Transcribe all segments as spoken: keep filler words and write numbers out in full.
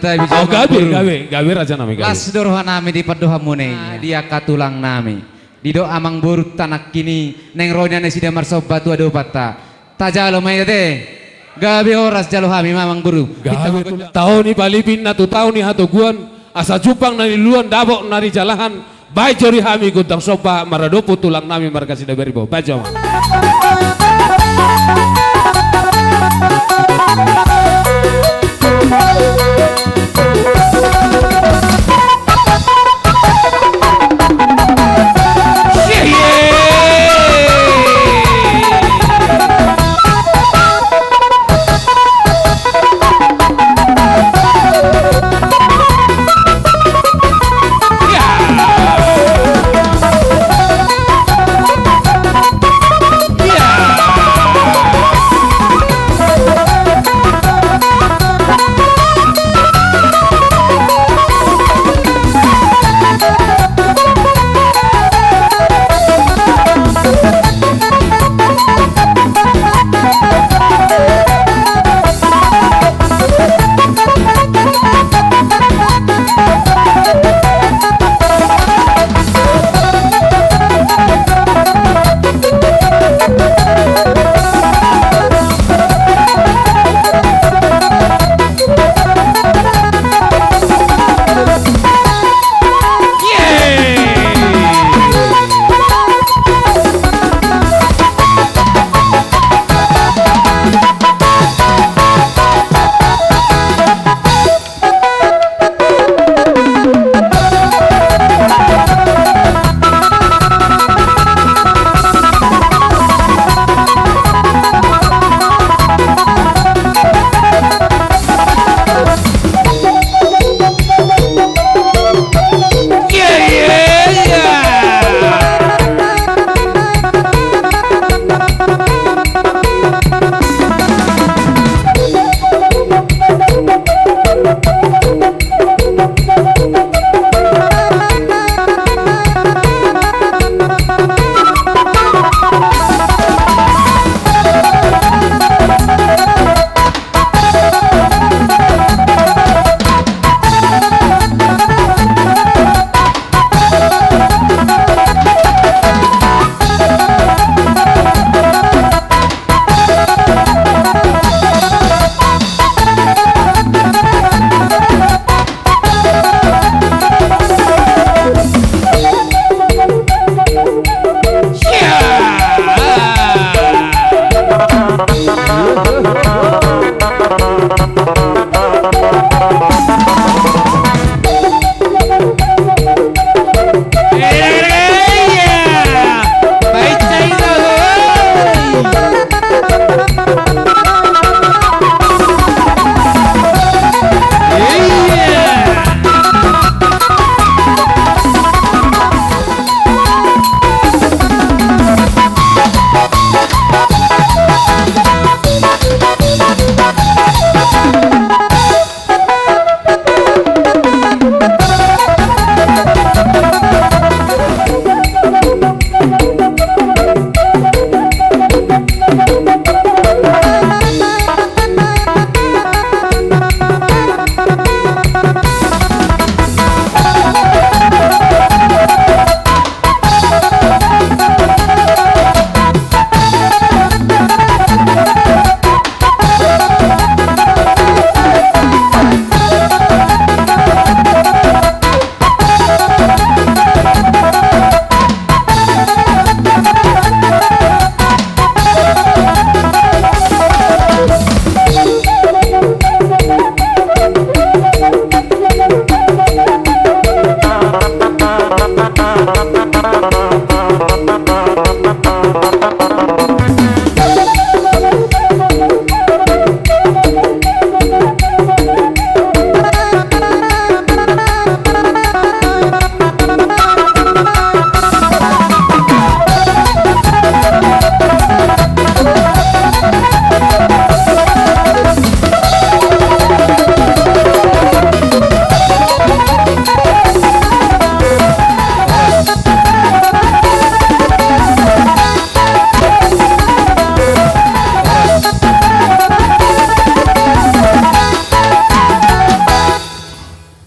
Gabe, gabe, gabe, raja nami, gabe. Las do roha nami di pandohan muna i, di angka tulang nami. Didok amang boru tanangkini, naeng ro nian nasida marsomba tu adopanta. Tajalo ma i ate. Gabe horas jalo hami ma amang boru. Gabe. Tao ni palipi na tu tao ni hatoguan, asa jumpang na niluluan, dapot na nijalahan, baen jo di hami gondang somba maradophon tulang nami marga Sidabuan Rimbo. Baen jo ma.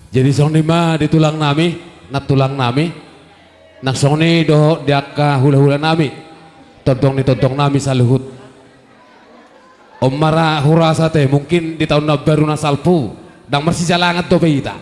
Jadi songon i ma di tulang nami, nantulang nami, nang songon i dohot di angka hula-hula nami, tongtong ni tongtong nami saluhut. On ma ra hurasa ate, mungkin di taon na baru na salpu, ndang marsijalangan dope hita.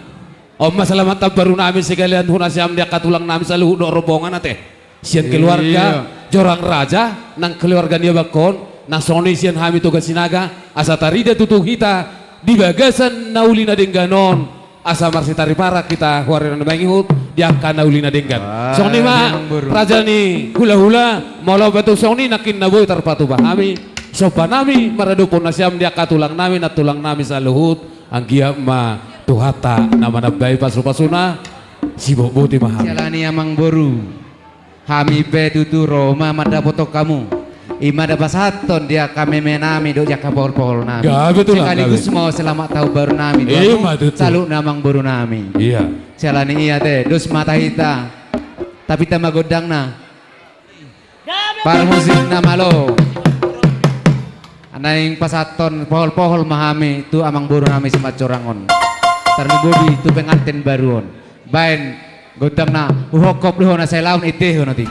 On ma selamat taon baru nami sekalian tu nasiam di angka tulang nami saluhut dohot rombongan ate. Sian keluarga Jorang Raja, nang keluarga ni abangkon, nang songon i sian hami Toga Sinaga, asa tarida tutu hita di bagasan na uli na denggan on, asa marsitaripar hita huari na mangihut di angka na uli na denggan. Songon i ma raja ni hula-hula, molo pe tung songon i nangkin na boi tarpatupa hami, somba nami maradophon nasiam di angka tulang nami, nantulang nami saluhut, anggiat ma Tuhanta na manambai pasu-pasuna, sibotboti ma hami. Siala ni amangboru. Hami pe tutu ro ma mandapothon hamu. I ma da pasahathon di angka meme nami dohot di angka pohol-pohol nami. Gabe tulang, gabe. Sekaligus ma selamat taon baru nami. I ma tutu. Saluhut ni amangboru nami. Iya. Siala ni i ate, dos ma hita. Tapinta ma gondangna. Parmusik na malo. Naeng pasahathon pohol-pohol ma hami tu amangboru nami Simanjorang on. Tarlumobi tu pengantin baru on. Baen gondangna, huhophop do ho na sai laon, ite ho na ti.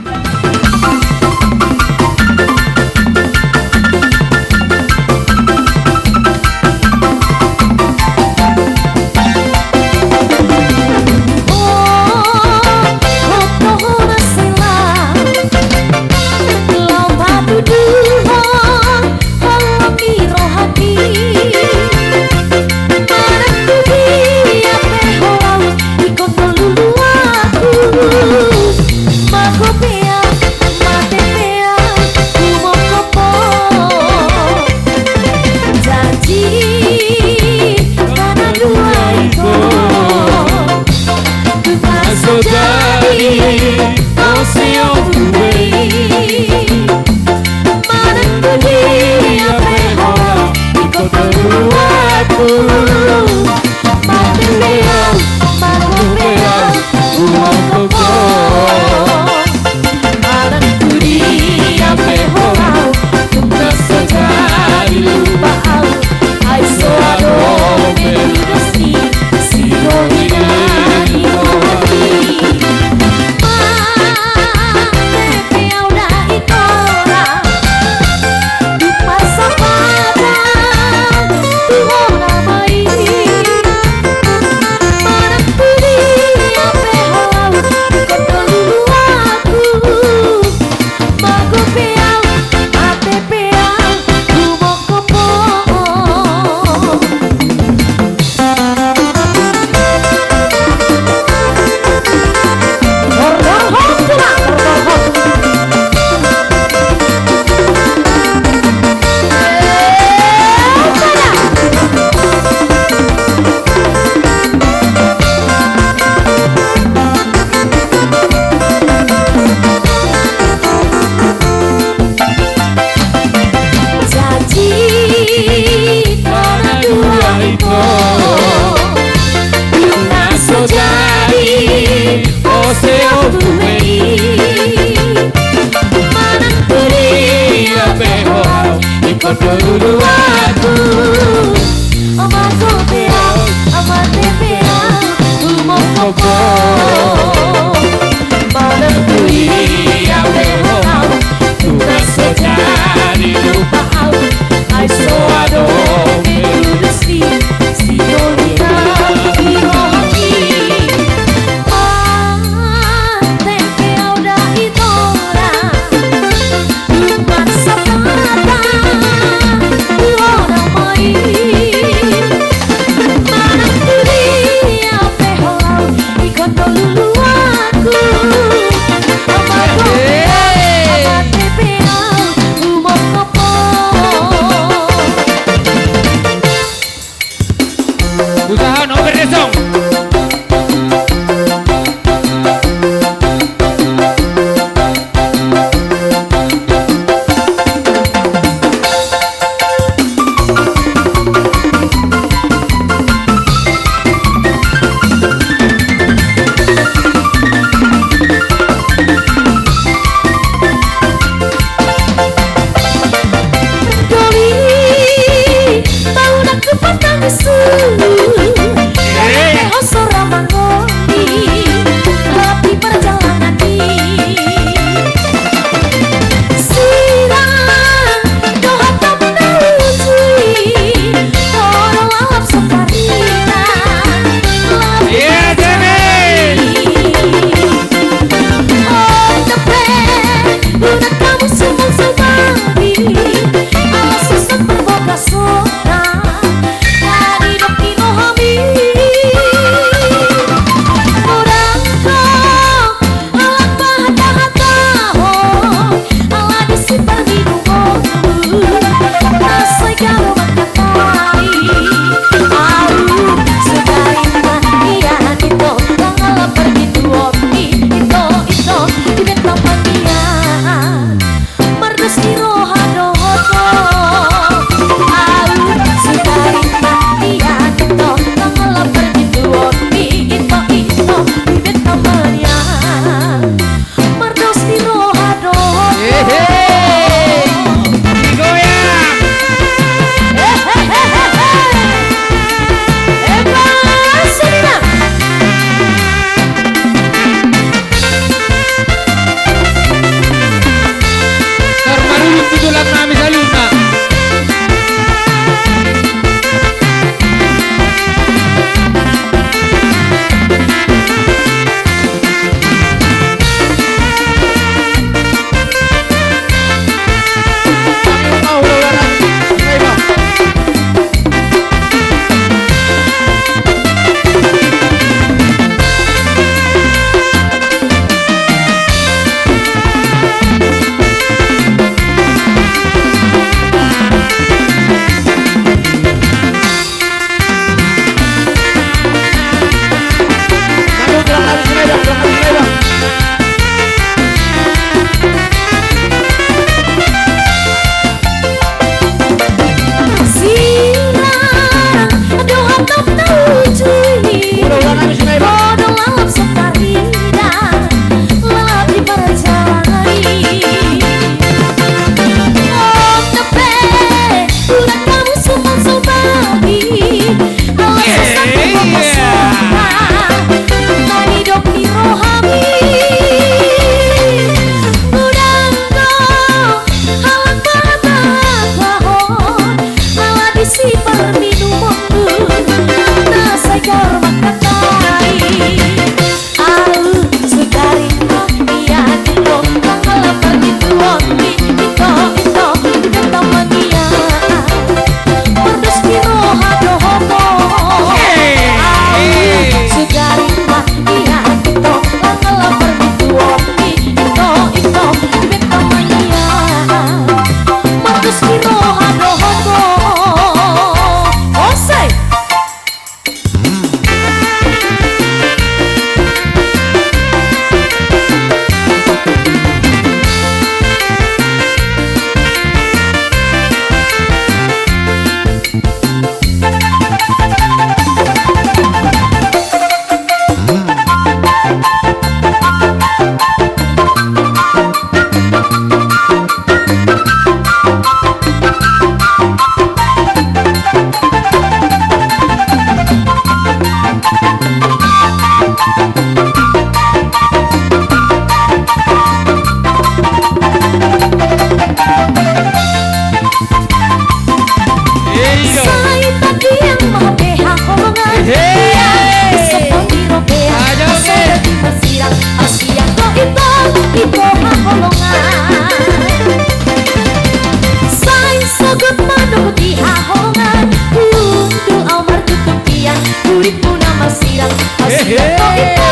Unang marsirang, hehe, sian ho, ito,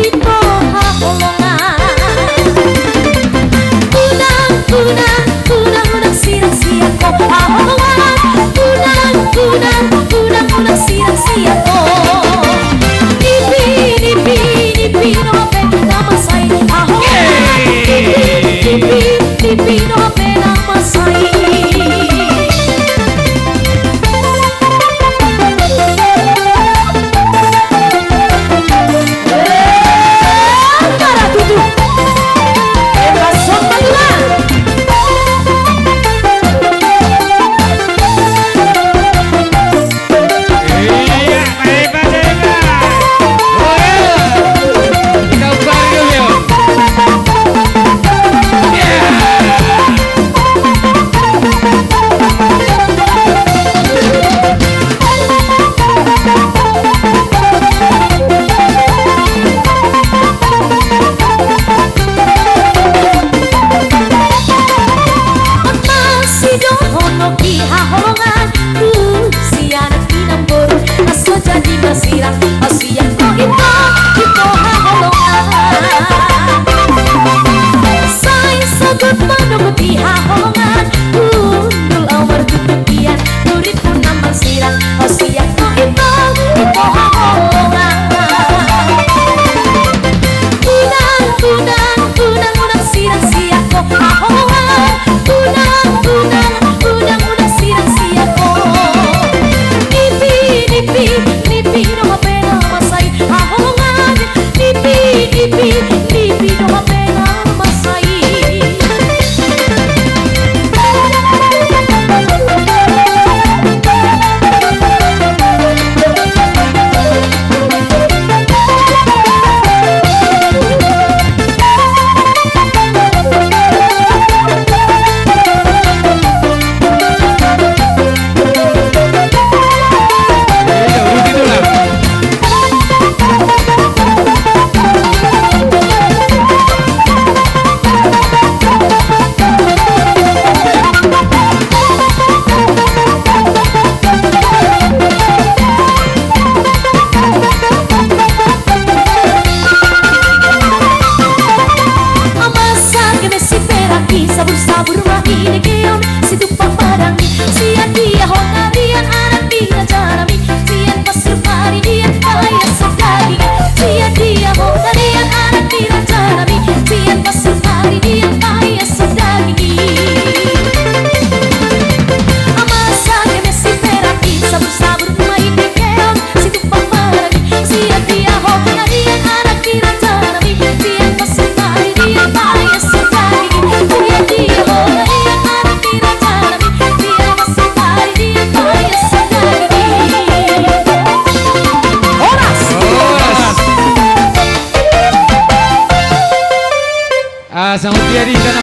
ito haholongan. Unang, unang, unang, unang sirang sian ho haholongan. Unang, unang, unang, unang sirang sian ho. Nipi, nipi, nipi do hape na mansai haholongan. Nipi, nipi, nipi do hape na mansai. Masidohon ho haholongan tu si anak inang boru, asa jadi marsirang, asa sian ho ito, ito haholongan. Sai sogot manogot di haholongan, hundul au martutup hian, nuritmu na marsirang, asa sian ho ito, ito haholongan. Unang, unang, unang, unang sirang sian ho haholongan. Unang, unang, unang, unang sirang sian ho. Nipi, nipi, nipi do hape na mansai haholongan. Nipi, nipi, nipi do hape na mansai. Masa keme si perak i, sabur-sabur ma i, negeon situpa padang i. Sian dia ho harian anak ni raja nami, sian pasir paridian paias daging i. Sian dia ho harian anak ni raja nami, sian pasir paridian paias daging i. Masa keme si perak i, sabur-sabur ma i, negeon situpa padang i. Sian dia ho harian anak ni raja nami, sian pasir paridian paias daging i. Sian dia ho harian anak ni raja nami, sian pasir paridian paias daging i. Horas. Horas. Ah, sanggup dia di